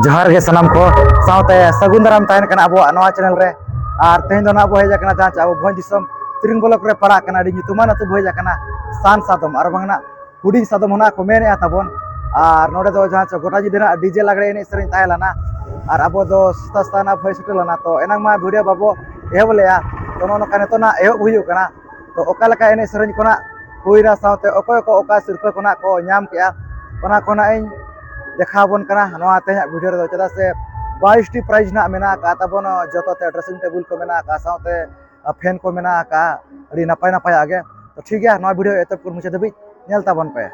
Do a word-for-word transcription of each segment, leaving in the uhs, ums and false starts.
ᱡᱚᱦᱟᱨ ᱜᱮ ᱥᱟᱱᱟᱢ ᱠᱚ, ᱥᱟᱶᱛᱮ ᱥᱟᱹᱜᱩᱱ ᱫᱟᱨᱟᱢ ᱛᱟᱦᱮᱱ ᱠᱟᱱᱟ ᱟᱵᱚᱣᱟᱜ ᱱᱚᱣᱟ ᱪᱮᱱᱮᱞ ᱨᱮ᱾ ᱟᱨ ᱛᱮᱦᱮᱧ ᱫᱚ ᱱᱟᱜ ᱵᱚ ᱦᱮᱡ ᱟᱠᱟᱱᱟ ᱡᱟᱦᱟᱸ ᱪᱮ ᱟᱵᱚ ᱵᱷᱚᱸᱡᱽ ᱫᱤᱥᱚᱢ ᱛᱤᱨᱤᱝ ᱵᱞᱚᱠ ᱨᱮ ᱯᱟᱲᱟᱜ ᱠᱟᱱᱟ, ᱟᱹᱰᱤ ᱧᱩᱛᱩᱢᱟᱱ ᱟᱹᱛᱩ ᱵᱚ ᱦᱮᱡ ᱟᱠᱟᱱᱟ, ᱥᱟᱱ ᱥᱟᱫᱚᱢ, ᱟᱨ ᱵᱟᱝ ᱱᱟᱜ ᱦᱩᱰᱤᱧ ᱥᱟᱫᱚᱢ ᱦᱚᱸ ᱱᱟᱜ ᱠᱚ ᱢᱮᱱᱮᱫᱼᱟ ᱛᱟᱵᱚᱱ᱾ ᱟᱨ ᱱᱚᱰᱮ ᱫᱚ ᱡᱟᱦᱟᱸ ᱪᱮ ᱜᱚᱴᱟ ᱧᱤᱫᱟᱹ ᱱᱟᱜ ᱰᱤᱡᱮ ᱞᱟᱜᱽᱲᱮ ᱮᱱᱮᱡ ᱥᱮᱨᱮᱧ ᱛᱟᱦᱮᱸ ᱞᱮᱱᱟ, ᱟᱨ ᱟᱵᱚ ᱫᱚ ᱥᱮᱛᱟᱜ ᱥᱮᱛᱟᱜ ᱱᱟᱜ ᱵᱚ ᱦᱮᱡ ᱥᱮᱴᱮᱨ ᱞᱮᱱᱟ᱾ ᱛᱚ ᱮᱱᱟᱝ ᱢᱟ ᱵᱷᱤᱰᱤᱭᱳ ᱵᱟᱵᱚ ᱮᱦᱚᱵ ᱞᱮᱜᱼᱟ, ᱛᱚ ᱱᱚᱜᱼᱚ ᱱᱚᱝᱠᱟ ᱱᱤᱛᱚᱜ ᱱᱟᱜ ᱮᱦᱚᱵ ᱦᱩᱭᱩᱜ ᱠᱟᱱᱟ᱾ ᱛᱚ ᱚᱠᱟ ᱞᱮᱠᱟ ᱮᱱᱮᱡ ᱥᱮᱨᱮᱧ ᱠᱚ ᱱᱟᱜ ᱦᱩᱭᱱᱟ, ᱥᱟᱶᱛᱮ ᱚᱠᱚᱭ ᱠᱚ ᱚᱠᱟ ᱥᱤᱨᱯᱟᱹ ᱠᱚ ᱱᱟᱜ ᱠᱚ ᱧᱟᱢ ᱠᱮᱜᱼᱟ, ᱚᱱᱟ ᱠᱚ ᱱᱟᱜ ᱤᱧ ᱫᱮᱠᱷᱟᱣ ᱟᱵᱚᱱ ᱠᱟᱱᱟ ᱱᱚᱣᱟ ᱛᱮᱦᱮᱧᱟᱜ ᱵᱷᱤᱰᱤᱭᱳ ᱨᱮᱫᱚ, ᱪᱮᱫᱟᱜ ᱥᱮ ᱵᱟᱭᱤᱥ ᱴᱤ ᱯᱨᱟᱭᱤᱡᱽ ᱱᱟᱜ ᱢᱮᱱᱟᱜ ᱟᱠᱟᱫ ᱛᱟᱵᱚᱱᱟ, ᱡᱚᱛᱚ ᱛᱮ ᱰᱨᱮᱥᱤᱝ ᱴᱮᱵᱤᱞ ᱠᱚ ᱢᱮᱱᱟᱜ ᱟᱠᱟᱫ, ᱥᱟᱶᱛᱮ ᱯᱷᱮᱱ ᱠᱚ ᱢᱮᱱᱟᱜ ᱟᱠᱟᱫ, ᱟᱹᱰᱤ ᱱᱟᱯᱟᱭ ᱱᱟᱯᱟᱭᱟᱜ ᱜᱮ᱾ ᱛᱚ ᱴᱷᱤᱠ ᱜᱮᱭᱟ, ᱱᱚᱣᱟ ᱵᱷᱤᱰᱤᱭᱳ ᱮᱛᱚᱦᱚᱵ ᱠᱷᱚᱱ ᱢᱩᱪᱟᱹᱫ ᱫᱷᱟᱹᱵᱤᱡ ᱧᱮᱞ ᱛᱟᱵᱚᱱ ᱯᱮ᱾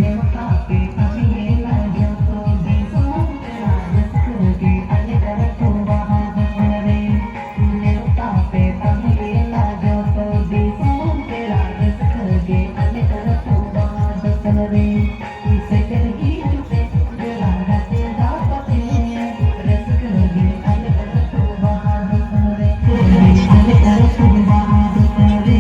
ᱱᱮᱣᱛᱟ ᱯᱮ ᱛᱟᱦᱮᱸᱭᱮᱱᱟ ᱡᱚᱛᱚ ᱫᱤᱥᱚᱢ ᱯᱮᱲᱟ, ᱨᱟᱹᱥᱠᱟᱹ ᱜᱮ ᱟᱞᱮ ᱟᱹᱛᱩ ᱵᱟᱦᱟ ᱫᱚᱥᱚᱱ ᱨᱮ᱾ ᱱᱮᱣᱛᱟ ᱯᱮ ᱛᱟᱦᱮᱸᱭᱮᱱᱟ ᱡᱚᱛᱚ ᱫᱤᱥᱚᱢ ᱯᱮᱲᱟ, ᱨᱟᱹᱥᱠᱟᱹ ᱜᱮ ᱟᱞᱮ ᱟᱹᱛᱩ ᱵᱟᱦᱟ ᱫᱚᱥᱚᱱ ᱨᱮ᱾ ᱥᱮᱴᱮᱨ ᱦᱤᱡᱩᱜ ᱯᱮ ᱫᱮᱞᱟ ᱜᱟᱛᱮ ᱜᱟᱯᱟᱛᱮ, ᱨᱟᱹᱥᱠᱟᱹ ᱜᱮ ᱟᱞᱮ ᱟᱹᱛᱩ ᱵᱟᱦᱟ ᱫᱚᱥᱚᱱ ᱨᱮ᱾ ᱟᱞᱮ ᱟᱹᱛᱩ ᱵᱟᱦᱟ ᱫᱚᱥᱚᱱ ᱨᱮ᱾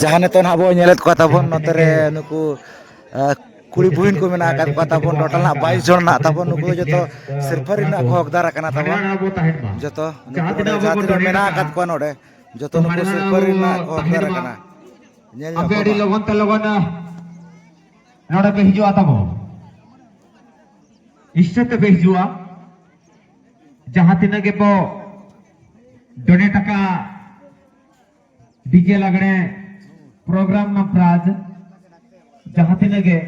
ᱡᱟᱦᱟᱸ ᱱᱤᱛᱚᱜ ᱱᱟᱦᱟᱜ ᱵᱚᱱ ᱧᱮᱞᱮᱫ ᱠᱚᱣᱟ ᱛᱟᱵᱚᱱ, ᱱᱚᱛᱮ ᱨᱮ ᱱᱩᱠᱩ, ᱟᱸ, ᱠᱩᱲᱤ ᱵᱩᱦᱤᱱ ᱠᱚ ᱢᱮᱱᱟᱜ ᱟᱠᱟᱫ ᱠᱚᱣᱟ ᱛᱟᱵᱚᱱ, total ᱱᱟᱦᱟᱜ ᱵᱟᱭᱤᱥ ᱡᱚᱱ ᱱᱟᱦᱟᱜ ᱛᱟᱵᱚᱱ᱾ ᱱᱩᱠᱩ ᱫᱚ ᱡᱚᱛᱚ ᱥᱤᱨᱯᱟᱹ ᱨᱮᱱᱟᱜ ᱠᱚ ᱦᱚᱠᱫᱟᱨ ᱟᱠᱟᱱᱟ ᱛᱟᱵᱚᱱ᱾ ᱡᱚᱛᱚ ᱱᱩᱠᱩ ᱱᱚᱰᱮ ᱡᱟᱦᱟᱸ ᱛᱤᱱᱟᱹᱜ ᱢᱮᱱᱟᱜ ᱟᱠᱟᱫ ᱠᱚᱣᱟ ᱱᱚᱰᱮ, ᱡᱚᱛᱚ ᱱᱩᱠᱩ ᱥᱤᱨᱯᱟᱹ ᱨᱮᱱᱟᱜ ᱠᱚ ᱦᱚᱠᱫᱟᱨ ᱟᱠᱟᱱᱟ᱾ ᱧᱮᱞ ᱧᱚᱜ ᱟᱯᱮ ᱟᱹᱰᱤ ᱠᱚᱢᱟ᱾ ᱞᱚᱜᱚᱱ ᱛᱮ ᱞᱚᱜᱚᱱ ᱱᱚᱰᱮ ᱯᱮ ᱦᱤᱡᱩᱜᱼᱟ ᱛᱟᱵᱚ᱾ ᱥᱴᱮᱡᱽ ᱛᱮᱯᱮ ᱦᱤᱡᱩᱜᱼᱟ᱾ ᱡᱟᱦᱟᱸ ᱛᱤᱱᱟᱹᱜ ᱜᱮᱵᱚ donate ᱟᱠᱟᱫ DJ ᱞᱟᱜᱽᱲᱮ program ᱨᱮᱱᱟᱜ prize, ᱡᱟᱦᱟᱸ ᱛᱤᱱᱟᱹᱜ ᱜᱮ,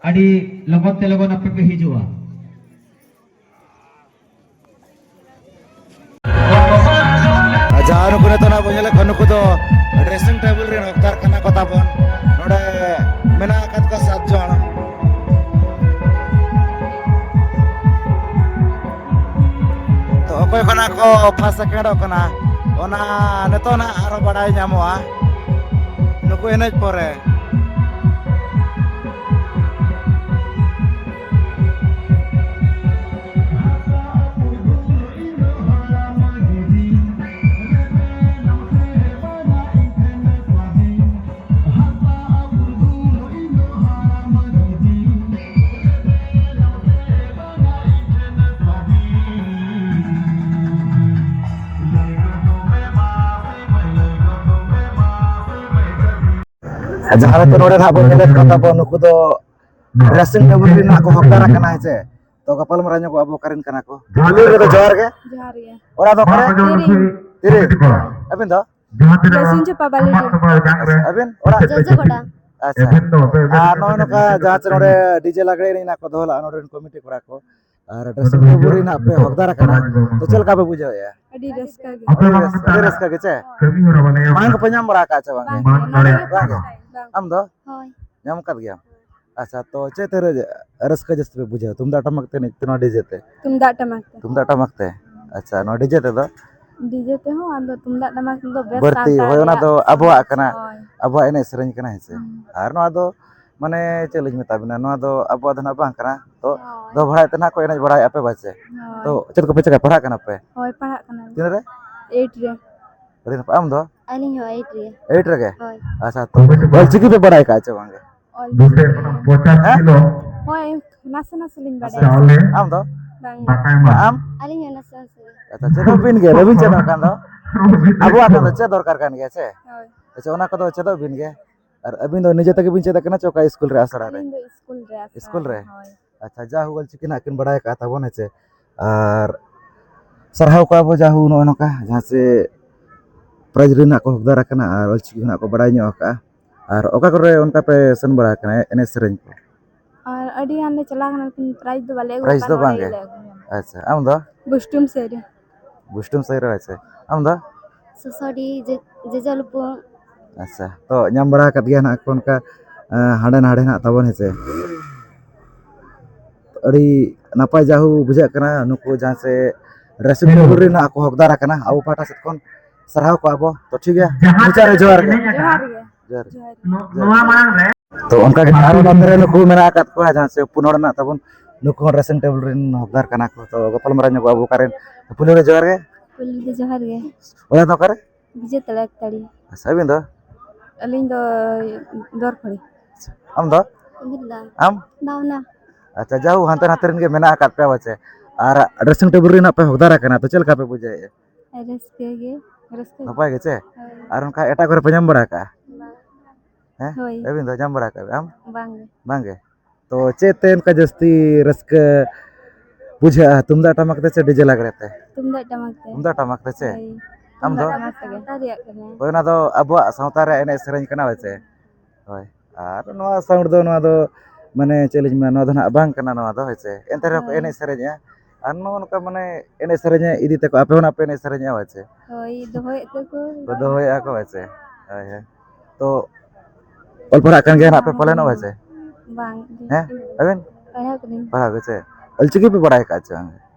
ᱟᱹᱰᱤ ᱞᱚᱜᱚᱱ ᱛᱮ ᱞᱚᱜᱚᱱ ᱟᱯᱮ ᱯᱮ ᱦᱤᱡᱩᱜᱼᱟ᱾ ᱟᱨ ᱡᱟᱦᱟᱸ ᱱᱩᱠᱩ ᱱᱤᱛᱚᱜ ᱱᱟᱜ ᱵᱚᱱ ᱧᱮᱞᱮᱫ ᱠᱚᱣᱟ, ᱱᱩᱠᱩ ᱫᱚ dressing table ᱨᱮᱱ ᱦᱚᱠᱫᱟᱨ ᱠᱟᱱᱟ ᱠᱚ ᱛᱟᱵᱚᱱ᱾ ᱱᱚᱰᱮ ᱢᱮᱱᱟᱜ ᱟᱠᱟᱫ ᱠᱚᱣᱟ ᱥᱟᱛ ᱡᱚᱱ᱾ ᱛᱚ, ᱚᱠᱚᱭ ᱠᱷᱚᱱᱟᱜ ᱠᱚ first secondᱚᱜ ᱠᱟᱱᱟ, ᱚᱱᱟ ᱱᱤᱛᱚᱜ ᱱᱟᱜ ᱟᱨᱚ ᱵᱟᱲᱟᱭ ᱧᱟᱢᱚᱜᱼᱟ ᱱᱩᱠᱩ ᱮᱱᱮᱡ ᱯᱚᱨᱮ᱾ ᱡᱟᱦᱟᱸ ᱞᱮᱠᱟ ᱱᱚᱰᱮ ᱱᱟᱦᱟᱜ ᱵᱚᱱ ᱧᱮᱞᱮᱫ ᱠᱚ ᱛᱟᱵᱚᱱ, ᱱᱩᱠᱩ ᱫᱚ dressing table ᱨᱮᱱᱟᱜ ᱠᱚ ᱦᱚᱠᱫᱟᱨ ᱟᱠᱟᱱᱟ, ᱦᱮᱸ ᱥᱮ? ᱛᱚ, ᱜᱟᱯᱟᱞᱢᱟᱨᱟᱣ ᱧᱚᱜᱚᱜ ᱟᱵᱚ ᱚᱠᱟᱨᱮᱱ ᱠᱟᱱᱟ ᱠᱚ᱾ ᱡᱚᱦᱟᱨ ᱜᱮ ᱫᱟᱫᱟ, ᱡᱚᱦᱟᱨ ᱜᱮ᱾ ᱡᱚᱦᱟᱨ ᱜᱮ᱾ ᱚᱲᱟᱜ ᱫᱚ ᱚᱠᱟᱨᱮ? ᱛᱤᱨᱤ᱾ ᱛᱤᱨᱤ᱾ ᱟᱹᱵᱤᱱ ᱫᱚ? ᱡᱟᱦᱟᱸ ᱛᱤᱱᱟᱹᱜ ᱡᱚᱭᱥᱤᱝ ᱪᱚᱯᱟ ᱵᱟᱞᱤᱰᱤ᱾ ᱟᱪᱪᱷᱟ, ᱟᱹᱵᱤᱱ? ᱚᱲᱟᱜ? ᱡᱚᱡᱚ ᱜᱚᱰᱟ᱾ ᱟᱪᱪᱷᱟ᱾ ᱟᱨ ᱱᱚᱜᱼᱚᱭ ᱱᱚᱝᱠᱟ ᱡᱟᱦᱟᱸ ᱪᱮ ᱱᱚᱰᱮ DJ ᱞᱟᱜᱽᱲᱮ ᱮᱱᱮᱡ ᱨᱮᱱᱟᱜ ᱠᱚ ᱫᱚᱦᱚ ᱞᱟᱜᱼᱟ, ᱱᱚᱰᱮ ᱨᱮᱱ ᱠᱚᱢᱤᱴᱤ ᱠᱚᱲᱟ ᱠᱚ, ᱟᱨ dressing table ᱨᱮ ᱱᱟᱜ ᱯᱮ ᱦᱚᱠᱫᱟᱨ ᱟᱠᱟᱱᱟ, ᱛᱚ ᱪᱮᱫ ᱞᱮᱠᱟ ᱯᱮ ᱵᱩᱡᱷᱟᱹᱣᱮᱫᱼᱟ? ᱟᱹᱰᱤ ᱨᱟᱹᱥᱠᱟᱹ ᱜᱮ᱾ ᱟᱹᱰᱤ ᱨᱟᱹᱥᱠᱟᱹ, ᱟᱹᱰᱤ ᱨᱟᱹᱥᱠᱟᱹ ᱜᱮ ᱪᱮ? ᱢᱟᱲᱟᱝ ᱠᱚᱯᱮ ᱧᱟᱢ ᱵᱟᱲᱟ ᱟᱠᱟᱫ ᱪᱮ ᱵᱟᱝ? ᱵᱟᱝ ᱜᱮ, ᱱᱚᱰᱮ ᱜᱮ ᱵᱟᱝ ᱜᱮ? First time. ᱵᱟᱝ᱾ ᱟᱢ ᱫᱚ? ᱦᱳᱭ᱾ ᱧᱟᱢ ᱟᱠᱟᱫ ᱜᱮᱭᱟᱢ? ᱟᱪᱪᱷᱟ, ᱛᱚ ᱪᱮᱫ ᱛᱮ ᱨᱟᱹ-, ᱨᱟᱹᱥᱠᱟᱹ ᱡᱟᱹᱥᱛᱤ ᱯᱮ ᱵᱩᱡᱷᱟᱹᱣᱟ? ᱛᱩᱢᱫᱟᱜ ᱴᱟᱢᱟᱠ ᱛᱮ ᱮᱱᱮᱡ ᱛᱮ, ᱱᱚᱣᱟ DJ ᱛᱮ? ᱛᱩᱢᱫᱟᱜ ᱴᱟᱢᱟᱠ ᱛᱮ᱾ ᱛᱩᱢᱫᱟᱜ ᱴᱟᱢᱟᱠ ᱛᱮ? ᱟᱪᱪᱷᱟ, ᱱᱚᱣᱟ DJ ᱛᱮᱫᱚ? DJ ᱛᱮᱦᱚᱸ, ᱟᱫᱚ ᱛᱩᱢᱫᱟᱜ ᱴᱟᱢᱟᱠ ᱫᱚ ᱵᱮᱥ ᱵᱟᱹᱲᱛᱤ, ᱥᱟᱱᱛᱟᱲ ᱦᱳᱭ, ᱚᱱᱟ ᱨᱮᱭᱟᱜ ᱫᱚ ᱟᱵᱚᱣᱟᱜ ᱠᱟᱱᱟ, ᱦᱳᱭ᱾ ᱟᱵᱚᱣᱟᱜ ᱮᱱᱮᱡ ᱥᱮᱨᱮᱧ ᱠᱟᱱᱟ, ᱦᱮᱸ ᱥᱮ? ᱦᱩᱸ᱾ ᱟᱨ ᱱᱚᱣᱟ ᱫᱚ, ᱢᱟᱱᱮ, ᱪᱮᱫ ᱞᱤᱧ ᱢᱮᱛᱟ ᱵᱤᱱᱟ, ᱱᱚᱣᱟ ᱫᱚ ᱟᱵᱚᱣᱟᱜ ᱫᱚ ᱱᱟᱜ ᱵᱟᱝ ᱠᱟᱱᱟ, ᱛᱚ ᱦᱳᱭ᱾ ᱫᱚ ᱵᱷᱟᱲᱟᱭ ᱛᱮ ᱱᱟᱜ ᱠᱚ ᱮᱱᱮᱡ ᱵᱟᱲᱟᱭᱮᱫᱼᱟ ᱯᱮ, ᱵᱟᱪᱮ? ᱦᱳᱭ᱾ ᱛᱚ ᱪᱮᱫ ᱠᱚᱯᱮ ᱪᱮᱠᱟ, ᱯᱟᱲᱦᱟᱜ ᱠᱟᱱᱟ ᱯᱮ? ᱦᱳᱭ, ᱯᱟᱲᱦᱟᱜ ᱠᱟᱱᱟ ᱞᱮ᱾ ᱛᱤᱱᱟᱹᱜ ᱨᱮ? Eight ᱨᱮ᱾ ᱟᱹᱰᱤ ᱱᱟᱯᱟᱭ᱾ ᱟᱢ ᱫᱚ? ᱟᱹᱞᱤᱧ ᱦᱚᱸ ᱮᱭᱤᱴ ᱨᱮ᱾ ᱮᱭᱤᱴ ᱨᱮᱜᱮ? ᱦᱳᱭ᱾ ᱟᱪᱪᱷᱟ, ᱛᱚ ᱚᱞᱪᱤᱠᱤ ᱯᱮ ᱵᱟᱲᱟᱭ ᱠᱟᱜᱼᱟ ᱪᱮ ᱵᱟᱝᱜᱮ? ᱚᱞᱪᱤᱠᱤ ᱦᱮᱸ? ᱦᱳᱭ, ᱱᱟᱥᱮ ᱱᱟᱥᱮ ᱞᱤᱧ ᱵᱟᱲᱟᱭᱟ᱾ ᱟᱪᱪᱷᱟ, ᱟᱢ ᱫᱚ? ᱵᱟᱝ᱾ ᱟᱢ? ᱟᱹᱞᱤᱧ ᱦᱚᱸ ᱱᱟᱥᱮ ᱱᱟᱥᱮ ᱜᱮ᱾ ᱟᱪᱪᱷᱟ, ᱪᱮᱫᱚᱜ ᱵᱤᱱ ᱜᱮ, ᱵᱟᱹᱵᱤᱱ ᱪᱮᱫᱚᱜ ᱠᱟᱱ ᱫᱚ? ᱟᱵᱚᱣᱟᱜ ᱠᱟᱱ ᱫᱚ ᱪᱮᱫ ᱫᱚᱨᱠᱟᱨ ᱠᱟᱱ ᱜᱮᱭᱟ ᱥᱮ? ᱦᱳᱭ᱾ ᱟᱪᱪᱷᱟ, ᱚᱱᱟ ᱠᱚᱫᱚ ᱪᱮᱫᱚᱜ ᱵᱤᱱ ᱜᱮ᱾ ᱟᱨ ᱟᱹᱵᱤᱱ ᱫᱚ ᱱᱤᱡᱮ ᱛᱮᱜᱮ ᱵᱤᱱ ᱪᱮᱫ ᱟᱠᱟᱱᱟ ᱪᱮ ᱚᱠᱟ ᱥᱠᱩᱞ ᱨᱮ, ᱟᱥᱲᱟ ᱨᱮ? ᱟᱹᱞᱤᱧ ᱫᱚ ᱥᱠᱩᱞ ᱨᱮ, ᱟᱥᱲᱟ ᱥᱠᱩᱞ ᱨᱮ? ᱨᱮ, ᱦᱳᱭ᱾ ᱟᱪᱪᱷᱟ, ᱡᱟ ᱦᱳᱠ, ᱚᱞᱪᱤᱠᱤ ᱱᱟᱦᱟᱜ ᱠᱤᱱ ᱵᱟᱲᱟᱭ ᱟᱠᱟᱫᱼᱟ ᱛᱟᱵᱚᱱ, ᱦᱮᱸ ᱪᱮ? ᱟᱨ ᱥᱟᱨᱦᱟᱣ ᱠᱚᱣᱟ ᱵᱚ ᱡᱟ ᱦᱳᱠ ᱱᱚᱜᱼᱚ ᱱᱚᱝᱠᱟ ᱡᱟᱦᱟᱸ ᱪᱮ ᱯᱨᱟᱭᱤᱡᱽ ᱨᱮᱱᱟᱜ ᱠᱚ ᱦᱚᱠᱫᱟᱨ ᱟᱠᱟᱱᱟ ᱟᱨ ᱚᱞᱪᱤᱠᱤ ᱦᱚᱸ ᱱᱟᱦᱟᱜ ᱠᱚ ᱵᱟᱲᱟᱭ ᱧᱚᱜ ᱟᱠᱟᱫᱼᱟ᱾ ᱟᱨ ᱚᱠᱟ ᱠᱚᱨᱮ ᱚᱱᱠᱟ ᱯᱮ ᱥᱮᱱ ᱵᱟᱲᱟ ᱟᱠᱟᱱᱟ ᱮᱱᱮᱡ ᱥᱮᱨᱮᱧ ᱠᱚ? ᱟᱨ ᱟᱹᱰᱤ ᱜᱟᱱ ᱞᱮ ᱪᱟᱞᱟᱣ ᱠᱟᱱᱟ, ᱞᱮᱠᱤᱱ ᱯᱨᱟᱭᱤᱡᱽ ᱫᱚ ᱵᱟᱞᱮ ᱟᱹᱜᱩ ᱯᱨᱟᱭᱤᱡᱽ ᱟᱠᱟᱫᱼᱟ, ᱫᱚ ᱱᱚᱰᱮ ᱵᱟᱝ ᱜᱮ? ᱜᱮᱞᱮ ᱟᱹᱜᱩᱭᱟ᱾ ᱟᱪᱪᱷᱟ, ᱟᱢ ᱫᱚ? ᱵᱩᱥᱴᱩᱢ ᱥᱮᱫ ᱨᱮ᱾ ᱵᱩᱥᱴᱩᱢ ᱥᱟᱭᱤᱰ ᱨᱮ, ᱟᱪᱪᱷᱟ᱾ ᱟᱢ ᱫᱚ? ᱥᱚᱥᱚᱰᱤ, ᱡᱮ-, ᱡᱮᱡᱟᱞᱯᱩᱨ᱾ ᱟᱪᱪᱷᱟ, ᱛᱚ ᱧᱟᱢ ᱵᱟᱲᱟ ᱟᱠᱟᱫ ᱜᱮᱭᱟ ᱱᱟᱦᱟᱜ ᱠᱚ ᱚᱱᱠᱟ, ᱮᱸ, ᱦᱟᱸᱰᱮ ᱱᱟᱰᱮ ᱱᱟᱦᱟᱜ ᱛᱟᱵᱚᱱ, ᱦᱮᱸ ᱥᱮ? ᱟᱹᱰᱤ ᱱᱟᱯᱟᱭ ᱡᱟᱦᱳ ᱵᱩᱡᱷᱟᱹᱜ ᱠᱟᱱᱟ, ᱱᱩᱠᱩ ᱡᱟᱦᱟᱸ ᱥᱮ ᱰᱨᱮᱥᱤᱝ ᱴᱮᱵᱤᱞ ᱨᱮ ᱱᱟᱦᱟᱜ ᱠᱚ ᱦᱚᱠᱫᱟᱨ ᱟᱠᱟᱱᱟ, ᱟᱵᱚ ᱯᱟᱦᱴᱟ ᱥᱮᱫ ᱠᱷᱚᱱ ᱥᱟᱨᱦᱟᱣ ᱠᱚᱣᱟ ᱵᱚ᱾ ᱛᱚ ᱴᱷᱤᱠ ᱜᱮᱭᱟ, ᱢᱩᱪᱟᱹᱫ ᱨᱮ ᱡᱚᱦᱟᱨ ᱜᱮ᱾ ᱡᱚᱦᱟᱨ ᱜᱮ᱾ ᱡᱚᱦᱟᱨ᱾ ᱡᱚᱦᱟᱨ᱾ ᱱᱚᱣᱟ ᱢᱟᱲᱟᱝ ᱨᱮ ᱛᱚ ᱚᱱᱠᱟ ᱜᱮ ᱟᱨᱦᱚᱸ ᱱᱚᱛᱮ ᱨᱮ ᱱᱩᱠᱩ ᱢᱮᱱᱟᱜ ᱟᱠᱟᱫ ᱠᱚᱣᱟ, ᱡᱟᱦᱟᱸ ᱥᱮ ᱯᱩᱱ ᱦᱚᱲ ᱨᱮᱱᱟᱜ ᱛᱟᱵᱚᱱ, ᱱᱩᱠᱩ ᱦᱚᱸ ᱰᱨᱮᱥᱤᱝ ᱴᱮᱵᱤᱞ ᱨᱮᱱ ᱦᱚᱠᱫᱟᱨ ᱠᱟᱱᱟ ᱠᱚ᱾ ᱛᱚ ᱜᱟᱯᱟᱞ ᱢᱟᱨᱟᱣ ᱧᱚᱜᱚᱜ ᱟᱵᱚ ᱚᱠᱟᱨᱮ᱾ ᱯᱩᱭᱞᱩ ᱨᱮ ᱡᱚᱦᱟᱨ ᱜᱮ᱾ ᱯᱩᱭᱞᱩ ᱨᱮ ᱡᱚᱦᱟᱨ ᱜᱮ᱾ ᱚᱲᱟᱜ ᱫᱚ ᱚᱠᱟᱨᱮ? ᱵᱤᱡᱮ ᱛᱟᱲᱟ ᱮᱠᱛᱟᱲᱤ᱾ ᱟᱪᱪᱷᱟ, ᱟᱹᱵᱤᱱ ᱫᱚ? ᱟᱹᱞᱤᱧ ᱫᱚ ᱫᱚᱨᱠᱷᱚᱲᱤ᱾ ᱟᱢ ᱫᱚ? ᱵᱤᱨᱫᱟ᱾ ᱟᱢ? ᱵᱷᱟᱣᱱᱟ᱾ ᱟᱪᱪᱷᱟ, ᱡᱟᱦᱳ ᱦᱟᱱᱛᱮ ᱱᱟᱛᱮ ᱨᱮᱱ ᱜᱮ ᱢᱮᱱᱟᱜ ᱟᱠᱟᱫ ᱯᱮᱭᱟ ᱯᱟᱪᱮ᱾ ᱟᱨ ᱰᱨᱮᱥᱤᱝ ᱴᱮᱵᱤᱞ ᱨᱮᱱᱟᱜ ᱯᱮ ᱦᱚᱠᱫᱟᱨ ᱟᱠᱟᱱᱟ, ᱛᱚ ᱪᱮᱫ ᱞᱮᱠᱟ ᱯᱮ ᱵᱩᱡᱷᱟᱹᱣᱮᱫᱼᱟ? ᱨᱟᱹᱥᱠᱟᱹ ᱜᱮ, ᱨᱟᱹᱥᱠᱟᱹ ᱜᱮ᱾ ᱱᱟᱯᱟᱭ ᱜᱮ ᱪᱮ? ᱦᱳᱭ᱾ ᱟᱨ ᱚᱱᱠᱟ ᱮᱴᱟᱜ ᱠᱚᱨᱮ ᱯᱮ ᱧᱟᱢ ᱵᱟᱲᱟ ᱟᱠᱟᱜᱼᱟ? ᱵᱟᱝ᱾ ᱦᱮᱸ? ᱦᱳᱭ᱾ ᱟᱹᱵᱤᱱ ᱫᱚ ᱧᱟᱢ ᱵᱟᱲᱟ ᱟᱠᱟᱜ ᱵᱤᱱ? ᱟᱢ? ᱵᱟᱝ ᱜᱮ᱾ ᱵᱟᱝ ᱜᱮ? ᱛᱚ ᱪᱮᱫ ᱛᱮ ᱚᱱᱠᱟ ᱡᱟᱹᱥᱛᱤ ᱨᱟᱹᱥᱠᱟᱹ ᱵᱩᱡᱷᱟᱹᱜᱼᱟ, ᱛᱩᱢᱫᱟᱜ ᱴᱟᱢᱟᱠ ᱛᱮ ᱥᱮ ᱰᱤᱡᱮ ᱞᱟᱜᱽᱲᱮ ᱛᱮ? ᱛᱩᱢᱫᱟᱜ ᱴᱟᱢᱟᱠ ᱛᱮ᱾ ᱛᱩᱢᱫᱟᱜ ᱴᱟᱢᱟᱠ ᱛᱮ ᱪᱮ? ᱦᱳᱭ᱾ ᱟᱢ ᱫᱚ? ᱛᱩᱢᱫᱟᱜ ᱴᱟᱢᱟᱠ ᱛᱮᱜᱮ᱾ ᱥᱟᱶᱛᱟ ᱨᱮᱭᱟᱜ ᱠᱟᱱᱟ᱾ ᱦᱳᱭ, ᱚᱱᱟ ᱫᱚ ᱟᱵᱚᱣᱟᱜ ᱥᱟᱶᱛᱟ ᱨᱮᱭᱟᱜ ᱮᱱᱮᱡ ᱥᱮᱨᱮᱧ ᱠᱟᱱᱟ, ᱦᱳᱭ ᱪᱮ? ᱦᱳᱭ᱾ ᱟᱨ ᱱᱚᱣᱟ sound ᱫᱚ, ᱱᱚᱣᱟ ᱫᱚ, ᱢᱟᱱᱮ, ᱪᱮᱫ ᱞᱤᱧ ᱢᱮᱱᱟ, ᱱᱚᱣᱟ ᱫᱚ ᱱᱟᱦᱟᱜ ᱵᱟᱝ ᱠᱟᱱᱟ, ᱱᱚᱣᱟ ᱫᱚ, ᱦᱳᱭ ᱥᱮ? ᱮᱱᱛᱮ ᱨᱮᱦᱚᱸ ᱠᱚ ᱦᱳᱭ᱾ ᱮᱱᱮᱡ ᱥᱮᱨᱮᱧᱮᱜᱼᱟ᱾ ᱟᱨ ᱱᱚᱜᱼᱚ ᱱᱚᱝᱠᱟ, ᱢᱟᱱᱮ, ᱮᱱᱮᱡ ᱥᱮᱨᱮᱧ ᱤᱫᱤ ᱛᱮᱠᱚ, ᱟᱯᱮ ᱦᱚᱸ ᱱᱟᱦᱟᱜ ᱯᱮ ᱮᱱᱮᱡ ᱥᱮᱨᱮᱧᱮᱜᱼᱟ, ᱦᱳᱭ ᱥᱮ? ᱦᱳᱭ, ᱫᱚᱦᱚᱭᱮᱫ ᱛᱮᱠᱚ᱾ ᱠᱚ ᱫᱚᱦᱚᱭᱮᱫᱼᱟ ᱠᱚ, ᱦᱳᱭ ᱥᱮ? ᱦᱳᱭ, ᱦᱳᱭ᱾ ᱛᱚ, ᱚᱞ ᱯᱟᱲᱦᱟᱜ ᱠᱟᱱ ᱜᱮᱭᱟ ᱱᱟᱦᱟᱜ ᱯᱮ ᱯᱟᱞᱮᱱᱚᱜ, ᱦᱳᱭ ᱥᱮ? ᱵᱟᱝ ᱜᱮ᱾ ᱦᱮᱸ? ᱟᱹᱵᱤᱱ? ᱯᱟᱲᱦᱟᱜ ᱠᱟᱹᱱᱟᱹᱧ᱾ ᱯᱟᱲᱦᱟᱜ ᱜᱮ ᱪᱮ? ᱚᱞᱪᱤᱠᱤ ᱯᱮ ᱵᱟᱲᱟᱭ ᱟᱠᱟᱫ ᱪᱮ ᱵᱟᱝ?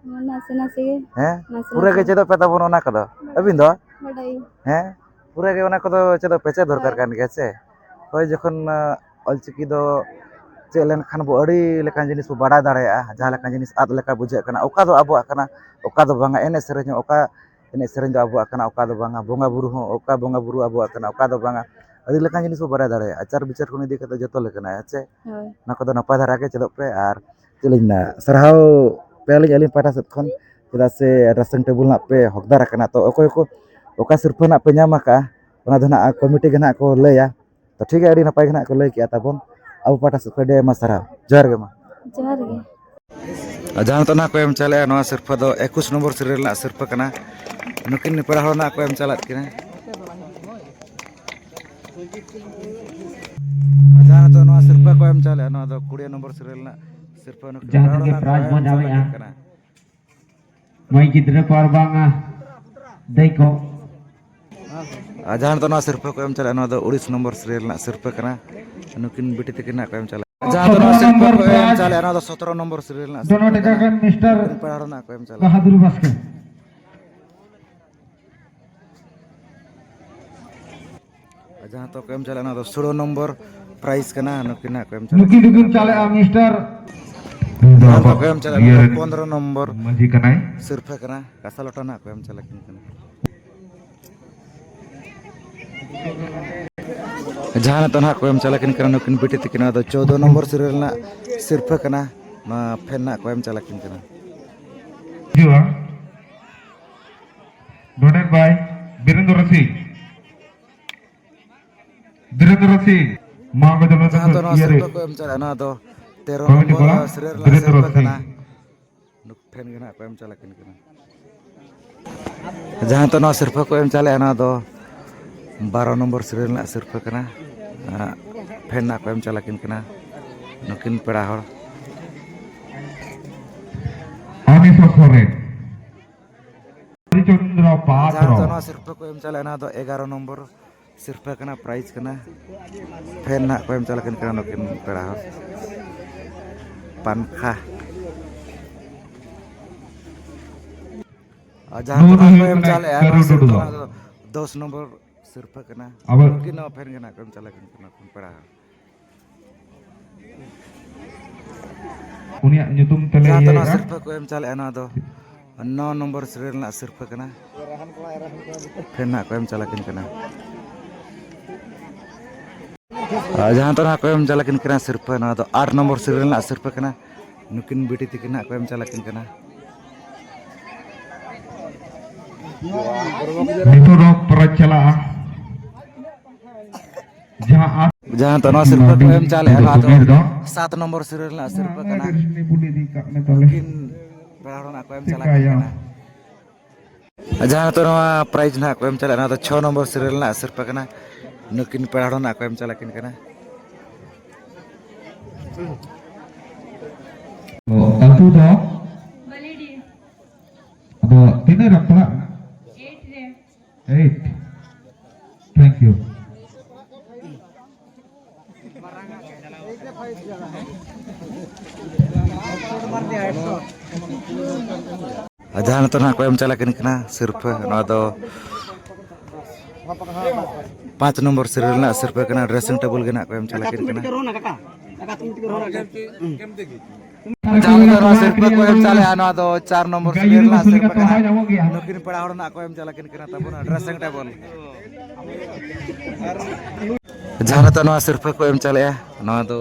ᱱᱟᱥᱮ ᱱᱟᱥᱮ ᱜᱮ᱾ ᱦᱮᱸ? ᱱᱟᱥᱮ ᱯᱩᱨᱟᱹ ᱱᱟᱥᱮ᱾ ᱜᱮ ᱪᱮᱫᱚᱜ ᱯᱮ ᱛᱟᱵᱚᱱ ᱚᱱᱟ ᱠᱚᱫᱚ᱾ ᱟᱹᱵᱤᱱ ᱫᱚ? ᱵᱟᱰᱟᱭ᱾ ᱦᱮᱸ? ᱯᱩᱨᱟᱹ ᱜᱮ ᱚᱱᱟ ᱠᱚᱫᱚ ᱪᱮᱫᱚᱜ ᱯᱮ, ᱪᱮᱫ ᱫᱚᱨᱠᱟᱨ ᱦᱳᱭ᱾ ᱠᱟᱱ ᱜᱮᱭᱟ ᱥᱮ? ᱦᱳᱭ, ᱡᱚᱠᱷᱚᱱ, ᱟ, ᱚᱞᱪᱤᱠᱤ ᱫᱚ ᱪᱮᱫ ᱞᱮᱱᱠᱷᱟᱱ ᱵᱚ ᱟᱹᱰᱤ ᱞᱮᱠᱟᱱ ᱡᱤᱱᱤᱥ ᱵᱚ ᱵᱟᱰᱟᱭ ᱫᱟᱲᱮᱭᱟᱜᱼᱟ, ᱡᱟᱦᱟᱸ ᱞᱮᱠᱟᱱ ᱡᱤᱱᱤᱥ ᱟᱫ ᱞᱮᱠᱟ ᱵᱩᱡᱷᱟᱹᱜ ᱠᱟᱱᱟ, ᱚᱠᱟ ᱫᱚ ᱟᱵᱚᱣᱟᱜ ᱠᱟᱱᱟ, ᱚᱠᱟ ᱫᱚ ᱵᱟᱝᱟ, ᱮᱱᱮᱡ ᱥᱮᱨᱮᱧ ᱦᱚᱸ ᱚᱠᱟ ᱮᱱᱮᱡ ᱥᱮᱨᱮᱧ ᱫᱚ ᱟᱵᱚᱣᱟᱜ ᱠᱟᱱᱟ, ᱚᱠᱟ ᱫᱚ ᱵᱟᱝᱟ, ᱵᱚᱸᱜᱟ ᱵᱩᱨᱩ ᱦᱚᱸ ᱚᱠᱟ ᱵᱚᱸᱜᱟ ᱵᱩᱨᱩ ᱟᱵᱚᱣᱟᱜ ᱠᱟᱱᱟ, ᱚᱠᱟ ᱫᱚ ᱵᱟᱝᱟ, ᱟᱹᱰᱤ ᱞᱮᱠᱟᱱ ᱡᱤᱱᱤᱥ ᱵᱚ ᱵᱟᱲᱟᱭ ᱫᱟᱲᱮᱭᱟᱜᱼᱟ᱾ ᱟᱪᱟᱨ ᱵᱤᱪᱟᱹᱨ ᱠᱷᱚᱱ ᱤᱫᱤ ᱠᱟᱛᱮ ᱡᱚᱛᱚ ᱞᱮᱠᱟᱱᱟᱜ, ᱦᱮᱸ ᱪᱮ? ᱦᱳᱭ᱾ ᱚᱱᱟ ᱠᱚᱫᱚ ᱱᱟᱯᱟᱭ ᱫᱷᱟᱨᱟ ᱜᱮ ᱪᱮᱫᱚᱜ ᱯᱮ᱾ ᱟᱨ ᱪᱮᱫ ᱞᱤᱧ ᱢᱮᱱᱟ, ᱥᱟᱨᱦᱟᱣ ᱯᱮᱭᱟᱞᱤᱧ ᱟᱹᱞᱤᱧ ᱯᱟᱦᱴᱟ ᱥᱮᱫ ᱠᱷᱚᱱ, ᱪᱮᱫᱟᱜ ᱥᱮ dressing table ᱱᱟᱜ ᱯᱮ ᱦᱚᱠᱫᱟᱨ ᱟᱠᱟᱱᱟ᱾ ᱛᱚ ᱚᱠᱚᱭ ᱠᱚ ᱚᱠᱟ ᱥᱤᱨᱯᱟᱹ ᱱᱟᱜ ᱯᱮ ᱧᱟᱢ ᱟᱠᱟᱫᱼᱟ, ᱚᱱᱟ ᱫᱚ ᱱᱟᱜ ᱠᱚᱢᱤᱴᱤ ᱜᱮ ᱱᱟᱜ ᱠᱚ ᱞᱟᱹᱭᱟ᱾ ᱛᱚ ᱴᱷᱤᱠ ᱜᱮᱭᱟ, ᱟᱹᱰᱤ ᱱᱟᱯᱟᱭ ᱜᱮ ᱱᱟᱜ ᱠᱚ ᱞᱟᱹᱭ ᱠᱮᱜᱼᱟ ᱛᱟᱵᱚᱱ᱾ ᱟᱵᱚ ᱯᱟᱦᱴᱟ ᱥᱮᱫ ᱠᱷᱚᱱ ᱟᱹᱰᱤ ᱟᱭᱢᱟ ᱥᱟᱨᱦᱟᱣ᱾ ᱡᱚᱦᱟᱨ ᱜᱮ ᱢᱟ᱾ ᱡᱚᱦᱟᱨ ᱜᱮ᱾ ᱟᱨ ᱡᱟᱦᱟᱸ ᱱᱤᱛᱚᱜ ᱱᱟᱜ ᱠᱚ ᱮᱢ ᱪᱟᱞᱮᱜᱼᱟ, ᱱᱚᱣᱟ ᱥᱤᱨᱯᱟᱹ ᱫᱚ ᱮᱠᱩᱥ ᱱᱚᱢᱵᱚᱨ serial ᱨᱮᱱᱟᱜ ᱥᱤᱨᱯᱟᱹ ᱠᱟᱱᱟ᱾ ᱱᱩᱠᱤᱱ ᱯᱮᱲᱟ ᱦᱚᱲ ᱱᱟᱜ ᱠᱚ ᱮᱢ ᱪᱟᱞᱟᱫ ᱠᱤᱱᱟ᱾ ᱟᱨ ᱡᱟᱦᱟᱸ ᱱᱤᱛᱚᱜ ᱱᱚᱣᱟ ᱥᱤᱨᱯᱟᱹ ᱠᱚ ᱮᱢ ᱪᱟᱞᱮᱜᱼᱟ, ᱱᱚᱣᱟ ᱫᱚ ᱠᱩᱲᱤ ᱱᱚᱢᱵᱚᱨ serial ᱨᱮᱱᱟᱜ ᱥᱤᱨᱯᱟᱹ᱾ ᱱᱩᱠᱤᱱ ᱡᱟᱦᱟᱸ ᱯᱮᱲᱟ ᱦᱚᱲ ᱛᱤᱱᱟᱹᱜ ᱱᱟᱜ ᱠᱚ prize ᱮᱢ ᱵᱚᱱ ᱪᱟᱞᱟᱜ ᱧᱟᱢᱮᱜᱼᱟ, ᱠᱤᱱ ᱠᱟᱱᱟ᱾ ᱢᱟᱹᱭ ᱜᱤᱫᱽᱨᱟᱹ ᱠᱚ ᱟᱨ ᱵᱟᱝᱟ ᱫᱟᱹᱭ ᱠᱚ᱾ ᱟᱨ ᱡᱟᱦᱟᱸ ᱱᱤᱛᱚᱜ ᱱᱚᱣᱟ ᱥᱤᱨᱯᱟᱹ ᱠᱚ ᱮᱢ ᱪᱟᱞᱟᱜᱼᱟ, ᱱᱚᱣᱟ ᱫᱚ ᱩᱲᱤᱥ ᱱᱚᱢᱵᱚᱨ serial ᱨᱮᱱᱟᱜ ᱥᱤᱨᱯᱟᱹ ᱠᱟᱱᱟ᱾ ᱱᱩᱠᱤᱱ ᱵᱤᱴᱤ ᱛᱟᱹᱠᱤᱱ ᱱᱟᱜ ᱠᱚ ᱮᱢ ᱪᱟᱞᱟᱜᱼᱟ᱾ ᱡᱟᱦᱟᱸ ᱱᱤᱛᱚᱜ ᱱᱚᱣᱟ ᱥᱤᱨᱯᱟᱹ ᱠᱚ ᱮᱢ ᱪᱟᱞᱟᱜᱼᱟ, ᱱᱚᱣᱟ ᱫᱚ ᱥᱚᱛᱨᱚ ᱱᱚᱢᱵᱚᱨ serial ᱨᱮᱱᱟᱜ ᱥᱤᱨᱯᱟᱹ ᱠᱟᱱᱟ᱾ ᱱᱩᱠᱤᱱ ᱯᱮᱲᱟ ᱦᱚᱲ ᱱᱟᱜ ᱠᱚ ᱮᱢ ᱪᱟᱞᱟᱜᱼᱟ᱾ ᱵᱟᱦᱟᱫᱩᱨ ᱵᱟᱥᱠᱮ᱾ ᱟᱨ ᱡᱟᱦᱟᱸ ᱛᱚ ᱠᱚ ᱮᱢ ᱪᱟᱞᱟᱜᱼᱟ, ᱚᱱᱟ ᱫᱚ ᱥᱳᱞᱳ ᱱᱚᱢᱵᱚᱨ prize ᱠᱟᱱᱟ᱾ ᱱᱩᱠᱤᱱ ᱱᱟᱜ ᱠᱚ ᱮᱢ ᱪᱟᱞᱟᱜᱼᱟ᱾ ᱱᱩᱠᱤᱱ ᱫᱚᱠᱤᱱ ᱪᱟᱞᱟᱜᱼᱟ ᱢᱤᱥᱴᱟᱨ᱾ ᱡᱟᱦᱟᱸ ᱛᱚ ᱠᱚ ᱮᱢ ᱪᱟᱞᱟᱜᱼᱟ, ᱤᱭᱟᱹ ᱚᱱᱟ ᱫᱚ ᱨᱮᱱ ᱯᱚᱱᱨᱚ ᱱᱚᱢᱵᱚᱨ ᱢᱟᱹᱡᱷᱤ ᱠᱟᱱᱟᱭ᱾ ᱥᱤᱨᱯᱷᱟᱹ ᱠᱟᱱᱟ᱾ ᱠᱟᱸᱥᱟ ᱞᱚᱴᱟ ᱱᱟᱜ ᱠᱚ ᱮᱢ ᱪᱟᱞᱟᱜ ᱠᱤᱱ ᱠᱟᱱᱟ᱾ ᱡᱟᱦᱟᱸ ᱱᱤᱛᱚᱜ ᱱᱟᱦᱟᱜ ᱠᱚ ᱮᱢ ᱪᱟᱞᱟᱜ ᱠᱤᱱ ᱠᱟᱱᱟ, ᱱᱩᱠᱤᱱ ᱵᱤᱴᱤ ᱛᱟᱹᱠᱤᱱ, ᱱᱚᱣᱟ ᱫᱚ ᱪᱳᱫᱚ ᱱᱚᱢᱵᱚᱨ serial ᱨᱮᱱᱟᱜ ᱥᱤᱨᱯᱷᱟᱹ ᱠᱟᱱᱟ᱾ ᱱᱚᱣᱟ ᱯᱷᱮᱱ ᱱᱟᱜ ᱠᱚ ᱮᱢ ᱪᱟᱞᱟᱜ ᱠᱤᱱ ᱠᱟᱱᱟ᱾ ᱦᱤᱡᱩᱜᱼᱟ᱾ Donate by ᱵᱤᱨᱮᱱᱫᱨᱚ ᱥᱤᱝ᱾ ᱵᱤᱨᱮᱱᱫᱨᱚ ᱥᱤᱝ, ᱢᱟ ᱠᱚ ᱡᱚᱢ ᱡᱟᱦᱟᱸ ᱫᱚ ᱱᱚᱣᱟ ᱤᱭᱟᱹ ᱨᱮ᱾ ᱥᱤᱨᱯᱟᱹ ᱠᱚ ᱮᱢ ᱪᱟᱞᱟᱜᱼᱟ, ᱱᱚᱣᱟ ᱫᱚ ᱛᱮᱨᱚ ᱠᱚᱢᱤᱴᱤ ᱱᱚᱢᱵᱚᱨ ᱠᱚᱲᱟ, ᱥᱤᱨᱤᱭᱟᱞ ᱨᱮᱱᱟᱜ ᱵᱤᱨᱮᱱᱫᱨᱚ ᱥᱤᱨᱯᱟᱹ ᱥᱤᱝ᱾ ᱠᱟᱱᱟ᱾ ᱱᱩᱠᱩ ᱴᱷᱮᱱ ᱜᱮ ᱱᱟᱦᱟᱜ ᱠᱚ ᱮᱢ ᱪᱟᱞᱟᱜ ᱠᱤᱱ ᱠᱟᱱᱟ᱾ ᱡᱟᱦᱟᱸ ᱱᱤᱛᱚᱜ ᱱᱚᱣᱟ ᱥᱤᱨᱯᱟᱹ ᱠᱚ ᱮᱢ ᱪᱟᱞᱟᱜᱼᱟ, ᱱᱚᱣᱟ ᱫᱚ ᱵᱟᱨᱚ ᱱᱚᱢᱵᱚᱨ ᱥᱤᱨᱤᱭᱟᱞ ᱨᱮᱱᱟᱜ ᱥᱤᱨᱯᱟᱹ ᱠᱟᱱᱟ᱾ ᱟᱨ ᱯᱷᱮᱱ ᱱᱟᱜ ᱠᱚ ᱮᱢ ᱪᱟᱞᱟᱜ ᱠᱤᱱ ᱠᱟᱱᱟ ᱱᱩᱠᱤᱱ ᱯᱮᱲᱟ ᱦᱚᱲ᱾ ᱟᱱᱤᱥᱟ ᱥᱚᱨᱮᱱ᱾ ᱦᱚᱨᱤᱪᱚᱸᱫᱽᱨᱚ ᱯᱟᱛᱨᱚ᱾ ᱡᱟᱦᱟᱸ ᱱᱤᱛᱚᱜ ᱱᱚᱣᱟ ᱥᱤᱨᱯᱟᱹ ᱠᱚ ᱮᱢ ᱪᱟᱞᱟᱜᱼᱟ, ᱱᱚᱣᱟ ᱫᱚ ᱮᱜᱟᱨᱚ ᱱᱚᱢᱵᱚᱨ ᱥᱤᱨᱯᱟᱹ ᱠᱟᱱᱟ, prize ᱠᱟᱱᱟ᱾ ᱯᱷᱮᱱ ᱱᱟᱦᱟᱜ ᱠᱚ ᱮᱢ ᱪᱟᱞᱟᱜ ᱠᱟᱱᱟ ᱱᱩᱠᱤᱱ ᱯᱮᱲᱟ ᱦᱚᱲ᱾ ᱯᱟᱱᱠᱷᱟ᱾ ᱟᱨ ᱡᱟᱦᱟᱸ ᱱᱚᱣᱟ ᱫᱚ ᱛᱚᱨᱟ ᱠᱚ ᱦᱩᱭᱩᱜ ᱮᱢ ᱠᱟᱱᱟ ᱪᱟᱞᱟᱜᱼᱟ, ᱠᱟᱹᱨᱩ ᱱᱚᱣᱟ ᱥᱤᱨᱯᱟᱹ ᱴᱩᱰᱩ᱾ ᱱᱚᱣᱟ ᱫᱚ ᱫᱚᱥ ᱱᱚᱢᱵᱚᱨ ᱥᱤᱨᱯᱟᱹ ᱠᱟᱱᱟ᱾ ᱟᱵᱚ ᱱᱩᱠᱤᱱ ᱦᱚᱸ ᱯᱷᱮᱱ ᱜᱮ ᱱᱟᱦᱟᱜ ᱠᱚ ᱮᱢ ᱪᱟᱞᱟᱜ ᱠᱟᱱᱟ ᱱᱩᱠᱤᱱ ᱯᱮᱲᱟ ᱦᱚᱲ᱾ ᱩᱱᱤᱭᱟᱜ ᱧᱩᱛᱩᱢ ᱛᱮᱞᱮ ᱡᱟᱦᱟᱸ ᱫᱚ ᱱᱚᱣᱟ ᱤᱭᱟᱹᱭᱮᱫᱼᱟ᱾ ᱥᱤᱨᱯᱟᱹ ᱠᱚ ᱮᱢ ᱪᱟᱞᱟᱜᱼᱟ, ᱱᱚᱣᱟ ᱫᱚ ᱱᱚ ᱱᱚᱢᱵᱚᱨ ᱥᱤᱨᱤᱭᱟᱞ ᱨᱮᱱᱟᱜ ᱥᱤᱨᱯᱟᱹ ᱠᱟᱱᱟ᱾ ᱯᱷᱮᱱ ᱱᱟᱦᱟᱜ ᱠᱚ ᱮᱢ ᱪᱟᱞᱟᱠᱤᱱ ᱠᱟᱱᱟ᱾ ᱟᱨ ᱡᱟᱦᱟᱸ ᱫᱚ ᱱᱟᱦᱟᱜ ᱠᱚ ᱮᱢ ᱪᱟᱞᱟᱠᱤᱱ ᱠᱟᱱᱟ ᱥᱤᱨᱯᱟᱹ, ᱱᱚᱣᱟ ᱫᱚ ᱟᱴ ᱱᱚᱢᱵᱚᱨ ᱥᱤᱨᱤᱭᱟᱞ ᱨᱮᱱᱟᱜ ᱥᱤᱨᱯᱟᱹ ᱠᱟᱱᱟ᱾ ᱱᱩᱠᱤᱱ ᱵᱤᱴᱤ ᱛᱤᱠᱤᱱ ᱱᱟᱦᱟᱜ ᱠᱚ ᱮᱢ ᱪᱟᱞᱟᱠᱤᱱ ᱠᱟᱱᱟ᱾ ᱱᱤᱛᱚᱜ ᱫᱚ ᱯᱨᱟᱭᱤᱡᱽ ᱪᱟᱞᱟᱜᱼᱟ᱾ ᱡᱟᱦᱟᱸ ᱟᱴ ᱡᱟᱦᱟᱸ ᱫᱚ ᱱᱚᱣᱟ ᱥᱤᱨᱯᱟᱹ ᱠᱚ ᱮᱢ ᱪᱟᱞᱮᱜᱼᱟ, ᱱᱚᱣᱟ ᱫᱚ ᱥᱩᱵᱤᱨ ᱫᱚ ᱥᱟᱛ ᱱᱚᱢᱵᱚᱨ ᱥᱤᱨᱤᱭᱟᱞ ᱨᱮᱱᱟᱜ ᱥᱤᱨᱯᱟᱹ ᱠᱟᱱᱟ᱾ ᱰᱨᱮᱥᱤᱝ ᱴᱮᱵᱤᱞ ᱤᱫᱤ ᱠᱟᱜ ᱢᱮ ᱛᱟᱦᱞᱮ᱾ ᱱᱩᱠᱤᱱ ᱯᱮᱲᱟ ᱦᱚᱲ ᱱᱟᱦᱟᱜ ᱠᱚ ᱮᱢ ᱪᱟᱞᱟᱠᱤᱱ ᱪᱤᱠᱟᱹᱭᱟᱢ? ᱠᱟᱱᱟ᱾ ᱡᱟᱦᱟᱸ ᱱᱤᱛᱚᱜ ᱱᱚᱣᱟ ᱯᱨᱟᱭᱤᱡᱽ ᱱᱟᱦᱟᱜ ᱠᱚ ᱮᱢ ᱪᱟᱞᱟᱜᱼᱟ, ᱱᱚᱣᱟ ᱫᱚ ᱪᱷᱚ ᱱᱚᱢᱵᱚᱨ ᱥᱤᱨᱤᱭᱟᱞ ᱨᱮᱱᱟᱜ ᱥᱤᱨᱯᱟᱹ ᱠᱟᱱᱟ᱾ ᱱᱩᱠᱤᱱ ᱯᱮᱲᱟ ᱦᱚᱲ ᱱᱟᱦᱟᱜ ᱠᱚ ᱮᱢ ᱪᱟᱞᱟᱠᱤᱱ ᱠᱟᱱᱟ᱾ ᱟᱹᱛᱩ ᱫᱚ? ᱟᱫᱚ ᱛᱤᱱᱟᱹᱜ ᱨᱮ ᱯᱟᱲᱦᱟᱜ ᱠᱟᱱᱟ? ᱮᱭᱤᱴ᱾ Thank you. ᱟᱨ ᱡᱟᱦᱟᱸ ᱱᱤᱛᱚᱜ ᱱᱟᱦᱟᱜ ᱠᱚ ᱮᱢ ᱪᱟᱞᱟᱠᱤᱱ ᱠᱟᱱᱟ ᱥᱤᱨᱯᱟᱹ, ᱱᱚᱣᱟ ᱫᱚ ᱯᱟᱸᱪ ᱱᱚᱢᱵᱚᱨ ᱥᱤᱨᱤᱭᱟᱞ ᱨᱮᱱᱟᱜ ᱥᱤᱨᱯᱟᱹ ᱠᱟᱱᱟ, ᱰᱨᱮᱥᱤᱝ ᱴᱮᱵᱤᱞ ᱜᱮ ᱱᱟᱦᱟᱜ ᱠᱚ ᱮᱢ ᱪᱟᱞᱟᱠᱤᱱ ᱠᱟᱱᱟ᱾ ᱡᱟᱦᱟᱸ ᱱᱤᱛᱚᱜ ᱱᱚᱣᱟ ᱥᱤᱨᱯᱟᱹ ᱠᱚ ᱮᱢ ᱪᱟᱞᱮᱜᱼᱟ, ᱱᱚᱣᱟ ᱫᱚ ᱪᱟᱨ ᱱᱚᱢᱵᱚᱨ ᱥᱤᱨᱤᱭᱟᱞ ᱨᱮᱱᱟᱜ ᱥᱤᱨᱯᱟᱹ ᱠᱟᱱᱟ᱾ ᱱᱩᱠᱤᱱ ᱯᱮᱲᱟ ᱦᱚᱲ ᱱᱟᱦᱟᱜ ᱠᱚ ᱮᱢ ᱪᱟᱞᱟᱠᱤᱱ ᱠᱟᱱᱟ ᱛᱟᱵᱚᱱᱟ, ᱰᱨᱮᱥᱤᱝ ᱴᱮᱵᱤᱞ᱾ ᱡᱟᱦᱟᱸ ᱱᱤᱛᱚᱜ ᱱᱚᱣᱟ ᱥᱤᱨᱯᱟᱹ ᱠᱚ ᱮᱢ ᱪᱟᱞᱮᱜᱼᱟ, ᱱᱚᱣᱟ ᱫᱚ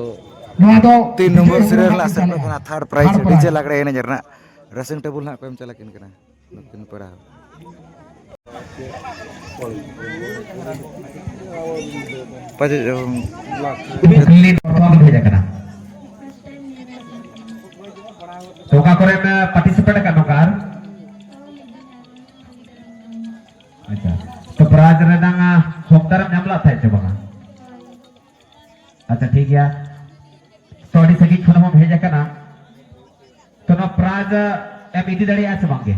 ᱱᱚᱣᱟ ᱫᱚ ᱛᱤᱱ ᱱᱚᱢᱵᱚᱨ ᱥᱤᱨᱤᱭᱟᱞ ᱨᱮᱱᱟᱜ ᱥᱤᱨᱯᱟᱹ ᱠᱟᱱᱟ, third prize, third prize. DJ ᱞᱟᱜᱽᱲᱮ ᱮᱱᱮᱡ ᱨᱮᱱᱟᱜ ᱰᱨᱮᱥᱤᱝ ᱴᱮᱵᱤᱞ ᱱᱟᱦᱟᱜ ᱠᱚ ᱮᱢ ᱪᱟᱞᱟᱠᱤᱱ ᱠᱟᱱᱟ ᱱᱩᱠᱤᱱ ᱯᱮᱲᱟ ᱦᱚᱲ᱾ ᱯᱟᱪᱮᱫ, ᱩᱢ, ᱠᱩᱠᱞᱤ ᱯᱨᱚᱛᱷᱚᱢ ᱦᱮᱡ ᱟᱠᱟᱱᱟ᱾ ᱛᱚ ᱚᱠᱟ ᱠᱚᱨᱮᱢ ᱯᱟᱨᱴᱤᱥᱤᱯᱮᱴ ᱟᱠᱟᱫ ᱱᱚᱝᱠᱟ ᱟᱨ? ᱟᱪᱪᱷᱟ, ᱛᱚ ᱯᱨᱟᱭᱤᱡᱽ ᱨᱮᱱᱟᱝ ᱦᱚᱠᱫᱟᱨᱮᱢ ᱧᱟᱢ ᱞᱮᱫ ᱛᱟᱦᱮᱸᱫ ᱪᱮ ᱵᱟᱝᱟ? ᱟᱪᱪᱷᱟ, ᱴᱷᱤᱠ ᱜᱮᱭᱟ᱾ ᱛᱚ ᱟᱹᱰᱤ ᱥᱟᱺᱜᱤᱧ ᱠᱷᱚᱱ ᱦᱚᱸᱢ ᱦᱮᱡ ᱟᱠᱟᱱᱟ, ᱛᱚ ᱱᱚᱣᱟ ᱯᱨᱟᱭᱤᱡᱽ ᱮᱢ ᱤᱫᱤ ᱫᱟᱲᱮᱭᱟᱜᱼᱟ ᱥᱮ ᱵᱟᱝ ᱜᱮ?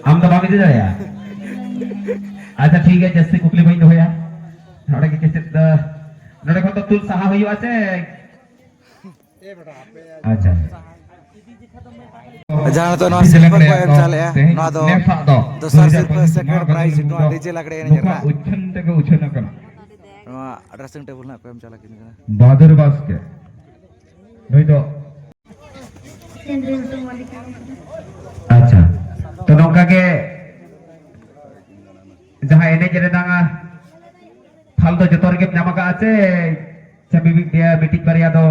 ᱟᱢ ᱫᱚ ᱵᱟᱢ ᱤᱫᱤ ᱫᱟᱲᱮᱭᱟᱜᱼᱟ? ᱟᱪᱪᱷᱟ, ᱴᱷᱤᱠ ᱜᱮᱭᱟ, ᱡᱟᱹᱥᱛᱤ ᱠᱩᱠᱞᱤ ᱵᱟᱹᱧ ᱫᱚᱦᱚᱭᱟ᱾ ᱱᱚᱰᱮ ᱜᱮ ᱪᱮᱫ, ᱱᱚᱰᱮ ᱠᱷᱚᱱ ᱫᱚ ᱛᱩᱞ ᱥᱟᱦᱟ ᱦᱩᱭᱩᱜᱼᱟ ᱥᱮ? ᱟᱪᱪᱷᱟ᱾ ᱡᱟᱦᱟᱸ ᱱᱤᱛᱚᱜ ᱱᱚᱣᱟ ᱥᱤᱨᱯᱟᱹ ᱠᱚ ᱮᱢ ᱪᱟᱞᱮᱜᱼᱟ, ᱱᱚᱣᱟ ᱫᱚ ᱫᱚᱥᱟᱨ ᱥᱤᱨᱯᱟᱹ, ᱥᱮᱠᱮᱱᱰ ᱯᱨᱟᱭᱤᱡᱽ, ᱱᱚᱣᱟ ᱰᱤᱡᱮ ᱞᱟᱜᱽᱲᱮ ᱮᱱᱮᱡ ᱨᱮᱱᱟᱜ᱾ ᱩᱪᱷᱟᱹᱱ ᱛᱮᱜᱮ ᱩᱪᱷᱟᱹᱱ ᱟᱠᱟᱱᱟ᱾ ᱱᱚᱣᱟ ᱰᱨᱮᱥᱤᱝ ᱴᱮᱵᱤᱞ ᱱᱟᱦᱟᱜ ᱠᱚ ᱮᱢ ᱪᱟᱞᱟᱠᱤᱱ ᱠᱟᱱᱟ᱾ ᱵᱟᱦᱟᱫᱩᱨ ᱵᱟᱥᱠᱮ, ᱱᱩᱭ ᱫᱚ ᱟᱪᱪᱷᱟ, ᱛᱚ ᱱᱚᱝᱠᱟ ᱜᱮ ᱡᱟᱦᱟᱸ ᱮᱱᱮᱡ ᱨᱮᱱᱟᱜ ᱯᱷᱟᱞ ᱫᱚ ᱡᱚᱛᱚ ᱨᱮᱜᱮᱢ ᱧᱟᱢ ᱟᱠᱟᱫᱼᱟ ᱥᱮ, ᱥᱮ ᱢᱤᱢᱤᱫ ᱢᱤᱫᱴᱤᱡ ᱵᱟᱨᱭᱟ ᱫᱚ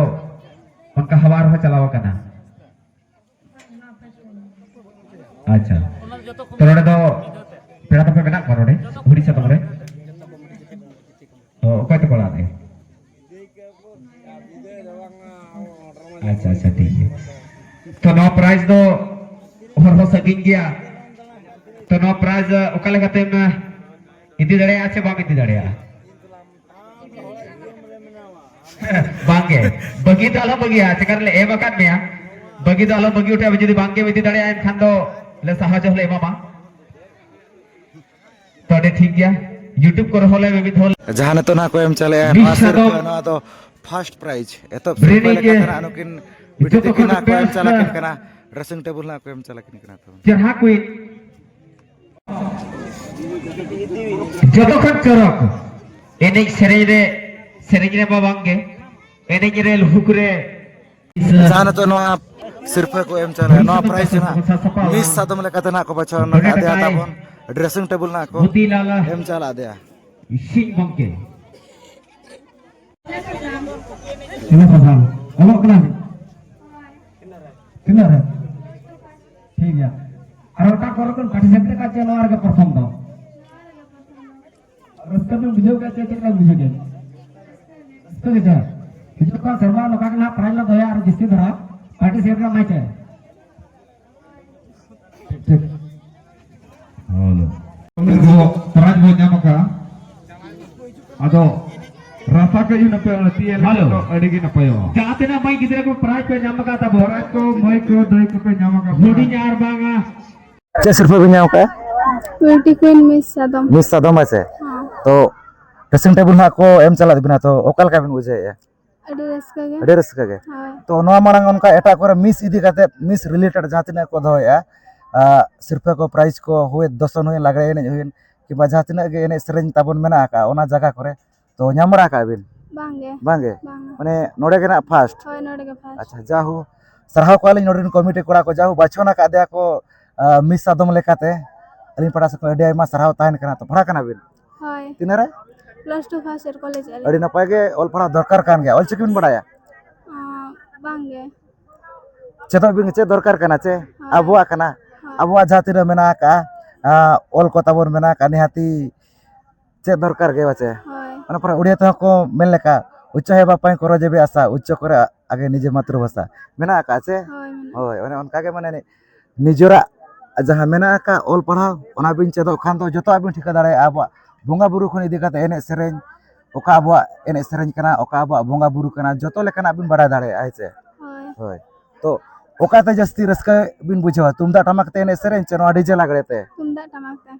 ᱚᱱᱠᱟ ᱦᱟᱣᱟ ᱨᱮᱦᱚᱸ ᱪᱟᱞᱟᱣ ᱟᱠᱟᱱᱟ? ᱟᱪᱪᱷᱟ, ᱛᱚ ᱱᱚᱰᱮ ᱫᱚ ᱯᱮᱲᱟ ᱛᱟᱯᱮ ᱢᱮᱱᱟᱜ ᱠᱚᱣᱟ ᱱᱚᱰᱮ ᱦᱩᱲᱤ ᱥᱟᱫᱚᱢ ᱨᱮ? ᱚ, ᱚᱠᱚᱭ ᱛᱟᱠᱚ ᱚᱲᱟᱜ ᱨᱮ? ᱟᱪᱪᱷᱟ, ᱟᱪᱪᱷᱟ, ᱴᱷᱤᱠ ᱜᱮᱭᱟ᱾ ᱛᱚ ᱱᱚᱣᱟ ᱯᱨᱟᱭᱤᱡᱽ ᱫᱚ ᱦᱚᱨ ᱦᱚᱸ ᱥᱟᱺᱜᱤᱧ ᱜᱮᱭᱟ᱾ ᱛᱚ ᱱᱚᱣᱟ ᱯᱨᱟᱭᱤᱡᱽ ᱚᱠᱟ ᱞᱮᱠᱟᱛᱮᱢ ᱤᱫᱤ ᱫᱟᱲᱮᱭᱟᱜᱼᱟ ᱥᱮ ᱵᱟᱢ ᱤᱫᱤ ᱫᱟᱲᱮᱭᱟᱜᱼᱟ? ᱵᱟᱝᱜᱮ, ᱵᱟᱹᱜᱤ ᱫᱚ ᱟᱞᱚᱢ ᱵᱟᱹᱜᱤᱭᱟ, ᱪᱮᱠᱟ ᱨᱮᱞᱮ ᱮᱢ ᱟᱠᱟᱫ ᱢᱮᱭᱟ᱾ ᱵᱟᱹᱜᱤ ᱫᱚ ᱟᱞᱚᱢ ᱵᱟᱹᱜᱤ ᱦᱚᱴᱚᱭᱟ, ᱡᱩᱫᱤ ᱵᱟᱝᱜᱮᱢ ᱤᱫᱤ ᱫᱟᱲᱮᱭᱟᱜᱼᱟ ᱮᱱᱠᱷᱟᱱ ᱫᱚ ᱞᱮ ᱥᱟᱦᱟ ᱡᱚᱦᱚ ᱞᱮ ᱮᱢᱟᱢᱟ᱾ ᱛᱚ ᱟᱹᱰᱤ ᱴᱷᱤᱠ ᱜᱮᱭᱟ, YouTube ᱠᱚᱨᱮ ᱦᱚᱸ ᱞᱮ ᱢᱤᱢᱤᱫ ᱦᱚᱲ ᱡᱟᱦᱟᱸ ᱱᱤᱛᱚᱜ ᱱᱟᱦᱟᱜ ᱠᱚ ᱮᱢ ᱪᱟᱞᱮᱜᱼᱟ, ᱢᱤᱫ ᱱᱚᱣᱟ ᱥᱤᱨᱯᱟᱹ, ᱥᱟᱫᱚᱢ ᱱᱚᱣᱟ ᱫᱚ ᱯᱷᱟᱥᱴ ᱯᱨᱟᱭᱤᱡᱽ, ᱮᱛᱚᱦᱚᱵ ᱥᱤᱨᱯᱟᱹ ᱨᱤᱱᱤᱡ ᱞᱮᱠᱟᱛᱮ ᱱᱟᱦᱟᱜ ᱱᱩᱠᱤᱱ ᱵᱤᱴᱤ ᱡᱚᱛᱚ ᱛᱟᱹᱠᱤᱱ ᱠᱷᱚᱱ ᱱᱟᱦᱟᱜ ᱠᱚ ᱮᱢ ᱵᱮᱥᱴ ᱪᱟᱞᱟᱠᱤᱱ ᱠᱟᱱᱟ, ᱰᱨᱮᱥᱤᱝ ᱴᱮᱵᱩᱞ ᱱᱟᱦᱟᱜ ᱠᱚ ᱮᱢ ᱪᱟᱞᱟᱠᱤᱱ ᱠᱟᱱᱟ ᱛᱟᱵᱚᱱ᱾ ᱪᱮᱨᱦᱟ ᱠᱩᱭᱤᱱ, ᱡᱚᱛᱚ ᱠᱷᱚᱱ ᱪᱚᱨᱚᱠ ᱮᱱᱮᱡ ᱥᱮᱨᱮᱧ ᱨᱮ, ᱥᱮᱨᱮᱧ ᱨᱮ ᱢᱟ ᱵᱟᱝᱜᱮ, ᱮᱱᱮᱡ ᱨᱮ, ᱞᱩᱦᱩᱠ ᱨᱮ, ᱡᱟᱦᱟᱸ ᱱᱤᱛᱚᱜ ᱱᱚᱣᱟ ᱥᱤᱨᱯᱟᱹ ᱠᱚ ᱮᱢ ᱪᱟᱞᱟᱜᱼᱟ, ᱱᱚᱣᱟ ᱯᱨᱟᱭᱤᱡᱽ ᱨᱮᱱᱟᱜ ᱢᱤᱥ ᱥᱟᱫᱚᱢ ᱞᱮᱠᱟᱛᱮ ᱱᱟᱦᱟᱜ ᱠᱚ ᱵᱟᱪᱷᱟᱣ ᱟᱠᱟᱫᱮᱭᱟ ᱛᱟᱵᱚᱱ, ᱰᱨᱮᱥᱤᱝ ᱴᱮᱵᱩᱞ ᱱᱟᱦᱟᱜ ᱠᱚ ᱮᱢ ᱪᱟᱞᱟᱫᱮᱭᱟ᱾ ᱥᱤᱝ ᱜᱚᱢᱠᱮ᱾ ᱤᱱᱟᱹ ᱯᱨᱚᱫᱷᱟᱱ᱾ ᱚᱞᱚᱜ ᱠᱟᱱᱟ? ᱛᱤᱱᱟᱹᱜ ᱨᱮ? ᱴᱷᱤᱠ ᱜᱮᱭᱟ᱾ ᱟᱨ ᱚᱠᱟ ᱠᱚᱨᱮ ᱵᱚᱱ ᱯᱟᱨᱴᱤᱥᱤᱯᱮᱴ ᱠᱟᱜ ᱪᱮ ᱱᱚᱣᱟ ᱨᱮᱜᱮ ᱯᱨᱚᱛᱷᱚᱢ ᱫᱚ? ᱨᱟᱹᱥᱠᱟᱹ ᱵᱮᱱ ᱵᱩᱡᱷᱟᱹᱣ ᱠᱮᱫᱟ ᱪᱮ ᱪᱮᱫ ᱞᱮᱠᱟ ᱵᱩᱡᱷᱟᱹᱣ ᱠᱮᱫᱟ? ᱨᱟᱹᱥᱠᱟᱹ ᱜᱮ ᱪᱮ? ᱦᱤᱡᱩᱜ ᱠᱟᱱ ᱥᱮᱨᱢᱟ ᱱᱚᱝᱠᱟ ᱜᱮ ᱱᱟᱦᱟᱜ ᱯᱨᱟᱭᱤᱡᱽ ᱞᱮ ᱫᱚᱦᱚᱭᱟ ᱟᱨ ᱡᱟᱹᱥᱛᱤ ᱫᱷᱟᱨᱟ ᱯᱟᱨᱴᱤᱥᱤᱯᱮᱴ ᱨᱮᱱᱟᱜ ᱢᱟᱭ ᱪᱮ? ᱴᱷᱤᱠ, ᱴᱷᱤᱠ᱾ ᱦᱮᱞᱳ᱾ ᱟᱵᱚ ᱯᱨᱟᱭᱤᱡᱽ ᱵᱚᱱ ᱧᱟᱢ ᱟᱠᱟᱫᱼᱟ᱾ ᱟᱫᱚ ᱨᱟᱥᱟ ᱠᱟᱹᱡ ᱦᱩᱱᱟᱹᱝ ᱯᱮ ᱟᱹᱲᱛᱤᱭᱟ ᱞᱮᱠᱷᱟᱱ ᱦᱮᱞᱳ᱾ ᱫᱚ ᱟᱹᱰᱤ ᱜᱮ ᱱᱟᱯᱟᱭᱚᱜᱼᱟ᱾ ᱡᱟᱦᱟᱸ ᱛᱤᱱᱟᱹᱜ ᱢᱟᱹᱭ ᱜᱤᱫᱽᱨᱟᱹ ᱠᱚ ᱯᱨᱟᱭᱤᱡᱽ ᱯᱮ ᱧᱟᱢ ᱟᱠᱟᱫ ᱛᱟᱵᱚᱱ᱾ ᱯᱨᱟᱭᱤᱡᱽ ᱠᱚ, ᱢᱟᱹᱭ ᱠᱚ, ᱫᱟᱹᱭ ᱠᱚᱯᱮ ᱧᱟᱢ ᱟᱠᱟᱫ ᱵᱚᱱᱟ᱾ ᱦᱩᱰᱤᱧ ᱟᱨ ᱵᱟᱝᱟ᱾ ᱪᱮᱫ ᱥᱤᱨᱯᱟᱹ ᱵᱤᱱ ᱧᱟᱢ ᱟᱠᱟᱫᱼᱟ? ᱵᱤᱭᱩᱴᱤ ᱠᱩᱭᱤᱱ ᱢᱤᱥ ᱥᱟᱫᱚᱢ᱾ ᱢᱤᱥ ᱥᱟᱫᱚᱢ ᱦᱮᱸ ᱥᱮ? ᱦᱮᱸ᱾ ᱛᱚ ᱰᱨᱮᱥᱤᱝ ᱴᱮᱵᱩᱞ ᱱᱟᱦᱟᱜ ᱠᱚ ᱮᱢ ᱪᱟᱞᱟᱜ ᱵᱤᱱᱟ, ᱛᱚ ᱚᱠᱟ ᱞᱮᱠᱟ ᱵᱤᱱ ᱵᱩᱡᱷᱟᱹᱣᱮᱫᱼᱟ? ᱟᱹᱰᱤ ᱨᱟᱹᱥᱠᱟᱹ ᱜᱮ᱾ ᱟᱹᱰᱤ ᱨᱟᱹᱥᱠᱟᱹ ᱜᱮ᱾ ᱦᱳᱭ᱾ ᱛᱚ ᱱᱚᱣᱟ ᱢᱟᱲᱟᱝ ᱚᱱᱠᱟ ᱮᱴᱟᱜ ᱠᱚᱨᱮ ᱢᱤᱥ ᱤᱫᱤ ᱠᱟᱛᱮ, ᱢᱤᱥ ᱨᱤᱞᱮᱴᱮᱰ ᱡᱟᱦᱟᱸ ᱛᱤᱱᱟᱹᱜ ᱠᱚ ᱫᱚᱦᱚᱭᱮᱫᱼᱟ, ᱟᱜ, ᱥᱤᱨᱯᱟᱹ ᱠᱚ, ᱯᱨᱟᱭᱤᱡᱽ ᱠᱚ, ᱦᱩᱭ ᱫᱚᱥᱚᱱ ᱦᱩᱭ, ᱞᱟᱜᱽᱲᱮ ᱮᱱᱮᱡ ᱦᱩᱭ, ᱠᱤᱝᱵᱟ ᱡᱟᱦᱟᱸ ᱛᱤᱱᱟᱹᱜ ᱜᱮ ᱮᱱᱮᱡ ᱥᱮᱨᱮᱧ ᱛᱟᱵᱚᱱ ᱢᱮᱱᱟᱜ ᱟᱠᱟᱫᱼᱟ, ᱚᱱᱟ ᱡᱟᱭᱜᱟ ᱠᱚᱨᱮ ᱛᱚ ᱧᱟᱢ ᱵᱟᱲᱟ ᱟᱠᱟᱫ ᱵᱤᱱ? ᱵᱟᱝᱜᱮ᱾ ᱵᱟᱝᱜᱮ? ᱵᱟᱝᱟ᱾ ᱢᱟᱱᱮ ᱱᱚᱰᱮ ᱜᱮ ᱱᱟᱜ ᱯᱷᱟᱥᱴ? ᱦᱳᱭ, ᱱᱚᱰᱮ ᱜᱮ ᱯᱷᱟᱥᱴ᱾ ᱟᱪᱪᱷᱟ, ᱡᱟᱦᱳ, ᱥᱟᱨᱦᱟᱣ ᱠᱚᱣᱟᱞᱤᱧ ᱱᱚᱰᱮ ᱨᱮᱱ ᱠᱚᱢᱤᱴᱤ ᱠᱚᱲᱟ ᱠᱚ, ᱡᱟᱦᱳ ᱵᱟᱪᱷᱚᱱ ᱟᱠᱟᱫᱮᱭᱟ ᱠᱚ, ᱟᱸ, ᱢᱤᱥ ᱥᱟᱫᱚᱢ ᱞᱮᱠᱟᱛᱮ᱾ ᱟᱹᱞᱤᱧ ᱯᱟᱦᱴᱟ ᱥᱮᱫ ᱠᱷᱚᱱ ᱟᱹᱰᱤ ᱟᱭᱢᱟ ᱥᱟᱨᱦᱟᱣ ᱛᱟᱦᱮᱱ ᱠᱟᱱᱟ᱾ ᱛᱚ, ᱯᱟᱲᱦᱟᱜ ᱠᱟᱱᱟ ᱵᱤᱱ? ᱦᱳᱭ᱾ ᱛᱤᱱᱟᱹᱜ ᱨᱮ? Plus two first year college ᱟᱹᱞᱤᱧ᱾ ᱟᱹᱰᱤ ᱱᱟᱯᱟᱭ ᱜᱮ, ᱚᱞ ᱯᱟᱲᱦᱟᱣ ᱫᱚᱨᱠᱟᱨ ᱠᱟᱱ ᱜᱮᱭᱟ᱾ ᱚᱞ ᱪᱤᱠᱤ ᱵᱤᱱ ᱵᱟᱲᱟᱭᱟ? ᱟᱸ, ᱵᱟᱝ ᱜᱮ᱾ ᱪᱮᱫᱚᱜ ᱵᱤᱱ, ᱪᱮᱫ ᱫᱚᱨᱠᱟᱨ ᱠᱟᱱᱟ ᱪᱮ? ᱦᱳᱭ᱾ ᱟᱵᱚᱣᱟᱜ ᱠᱟᱱᱟ᱾ ᱦᱳᱭ᱾ ᱟᱵᱚᱣᱟᱜ ᱡᱟᱦᱟᱸ ᱛᱤᱱᱟᱹᱜ ᱢᱮᱱᱟᱜ ᱟᱠᱟᱫᱼᱟ, ᱟᱸ, ᱚᱞ ᱠᱚ ᱛᱟᱵᱚᱱ ᱢᱮᱱᱟᱜ ᱟᱠᱟᱫᱼᱟ, ᱱᱤᱦᱟᱹᱛᱤ ᱪᱮᱫ ᱫᱚᱨᱠᱟᱨ ᱜᱮ ᱵᱟᱪᱮ? ᱦᱳᱭ᱾ ᱚᱱᱟ ᱯᱚᱨᱮ ᱩᱲᱤᱭᱟ ᱛᱮᱦᱚᱸ ᱠᱚ ᱢᱮᱱ ᱞᱮᱠᱟ, "ᱩᱪᱪᱚ ᱦᱮ ᱵᱟᱯᱟᱭ ᱠᱚᱨᱚ ᱡᱮᱵᱮ ᱟᱥᱟ, ᱩᱪᱪᱚ ᱠᱚᱨᱮ ᱟᱜᱮ ᱱᱤᱡᱮ ᱢᱟᱛᱨᱤ ᱵᱷᱟᱥᱟ", ᱢᱮᱱᱟᱜ ᱟᱠᱟᱫᱼᱟ ᱪᱮ? ᱦᱳᱭ, ᱢᱮᱱᱟᱜᱼᱟ᱾ ᱦᱳᱭ, ᱚᱱᱮ ᱚᱱᱠᱟ ᱜᱮ, ᱢᱟᱱᱮ, ᱱᱤᱡᱮᱨᱟᱜ ᱡᱟᱦᱟᱸ ᱢᱮᱱᱟᱜ ᱟᱠᱟᱫ ᱚᱞ ᱯᱟᱲᱦᱟᱣ, ᱚᱱᱟ ᱵᱤᱱ ᱪᱮᱫᱚᱜ ᱠᱷᱟᱱ ᱫᱚ ᱡᱚᱛᱚᱣᱟᱜ ᱵᱤᱱ ᱴᱷᱤᱠᱟᱹ ᱫᱟᱲᱮᱭᱟᱜᱼᱟ᱾ ᱟᱵᱚᱣᱟᱜ ᱵᱚᱸᱜᱟ ᱵᱩᱨᱩ ᱠᱷᱚᱱ ᱤᱫᱤ ᱠᱟᱛᱮ ᱮᱱᱮᱡ ᱥᱮᱨᱮᱧ, ᱚᱠᱟ ᱟᱵᱚᱣᱟᱜ ᱮᱱᱮᱡ ᱥᱮᱨᱮᱧ ᱠᱟᱱᱟ, ᱚᱠᱟ ᱟᱵᱚᱣᱟᱜ ᱵᱚᱸᱜᱟ ᱵᱩᱨᱩ ᱠᱟᱱᱟ, ᱡᱚᱛᱚ ᱞᱮᱠᱟᱱᱟᱜ ᱵᱤᱱ ᱵᱟᱲᱟᱭ ᱫᱟᱲᱮᱭᱟᱜᱼᱟ, ᱦᱮᱸ ᱪᱮ? ᱦᱳᱭ᱾ ᱦᱳᱭ᱾ ᱛᱚ, ᱚᱠᱟᱛᱮ ᱡᱟᱹᱥᱛᱤ ᱨᱟᱹᱥᱠᱟᱹ ᱵᱤᱱ ᱵᱩᱡᱷᱟᱹᱣᱟ, ᱛᱩᱢᱫᱟᱜ ᱴᱟᱢᱟᱠ ᱛᱮ ᱮᱱᱮᱡ ᱥᱮᱨᱮᱧ ᱪᱮ ᱱᱚᱣᱟ DJ ᱞᱟᱜᱽᱲᱮ ᱛᱮ? ᱛᱩᱢᱫᱟᱜ ᱴᱟᱢᱟᱠ ᱛᱮ᱾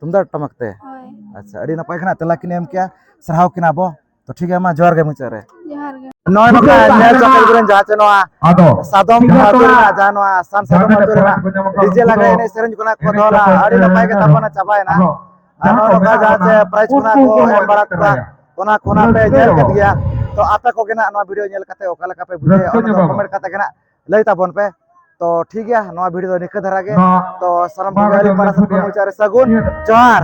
ᱛᱩᱢᱫᱟᱜ ᱴᱟᱢᱟᱠ ᱛᱮ? ᱦᱳᱭ᱾ ᱟᱪᱪᱷᱟ, ᱟᱹᱰᱤ ᱱᱟᱯᱟᱭ ᱠᱷᱚᱱᱟᱜ ᱛᱮᱞᱟ ᱠᱤᱱ ᱮᱢ ᱠᱮᱜᱼᱟ, ᱥᱟᱨᱦᱟᱣ ᱠᱤᱱᱟ ᱵᱚ᱾ ᱛᱚ, ᱴᱷᱤᱠ ᱜᱮᱭᱟ, ᱢᱟ ᱡᱚᱦᱟᱨ ᱜᱮ ᱢᱩᱪᱟᱹᱫ ᱨᱮ᱾ ᱡᱚᱦᱟᱨ ᱜᱮ᱾ ᱱᱚᱜᱼᱚᱭ ᱱᱚᱝᱠᱟ ᱧᱮᱞ ᱪᱚ ᱠᱮᱫ ᱵᱤᱱ ᱡᱟᱦᱟᱸ ᱪᱮ ᱱᱚᱣᱟ ᱟᱫᱚ ᱥᱟᱫᱚᱢ ᱡᱟᱦᱟᱸ ᱟᱹᱛᱩ ᱨᱮᱱᱟᱜ, ᱡᱟᱦᱟᱸ ᱱᱚᱣᱟ ᱥᱟᱱ ᱥᱟᱫᱚᱢ ᱟᱹᱛᱩ ᱨᱮᱱᱟᱜ DJ ᱞᱟᱜᱽᱲᱮ ᱮᱱᱮᱡ ᱥᱮᱨᱮᱧ ᱠᱚ ᱱᱟᱜ ᱠᱚ ᱫᱚᱦᱚ ᱞᱮᱫᱼᱟ, ᱟᱹᱰᱤ ᱱᱟᱯᱟᱭ ᱜᱮ ᱛᱟᱵᱚᱱᱟ, ᱪᱟᱵᱟᱭᱮᱱᱟ᱾ ᱟᱨ ᱱᱚᱜᱼᱚ ᱱᱚᱝᱠᱟ ᱡᱟᱦᱟᱸ ᱪᱮ prize ᱠᱚ ᱱᱟᱜ ᱠᱚ ᱮᱢ ᱵᱟᱲᱟ ᱠᱚᱣᱟ, ᱚᱱᱟ ᱠᱚ ᱱᱟᱜ ᱯᱮ ᱧᱮᱞ ᱠᱮᱫ ᱜᱮᱭᱟ᱾ ᱛᱚ, ᱟᱯᱮ ᱠᱚᱜᱮ ᱱᱟᱜ ᱱᱚᱣᱟ video ᱧᱮᱞ ᱠᱟᱛᱮ ᱚᱠᱟ ᱞᱮᱠᱟ ᱯᱮ ᱵᱩᱡᱷᱟᱹᱣᱟ, ᱚᱱᱟ ᱫᱚ comment ᱠᱟᱛᱮ ᱜᱮ ᱱᱟᱜ ᱞᱟᱹᱭ ᱛᱟᱵᱚᱱ ᱯᱮ᱾ ᱛᱚ, ᱴᱷᱤᱠ ᱜᱮᱭᱟ, ᱱᱚᱣᱟ video ᱫᱚ ᱱᱤᱝᱠᱟᱹ ᱫᱷᱟᱨᱟ ᱜᱮ᱾ ᱛᱚ, ᱥᱟᱱᱟᱢ ᱠᱚᱜᱮ ᱟᱹᱞᱤᱧ ᱯᱟᱦᱴᱟ ᱥᱮᱫ ᱠᱷᱚᱱ ᱢᱩᱪᱟᱹᱫ ᱨᱮ ᱥᱟᱹᱜᱩᱱ ᱡᱚᱦᱟᱨ᱾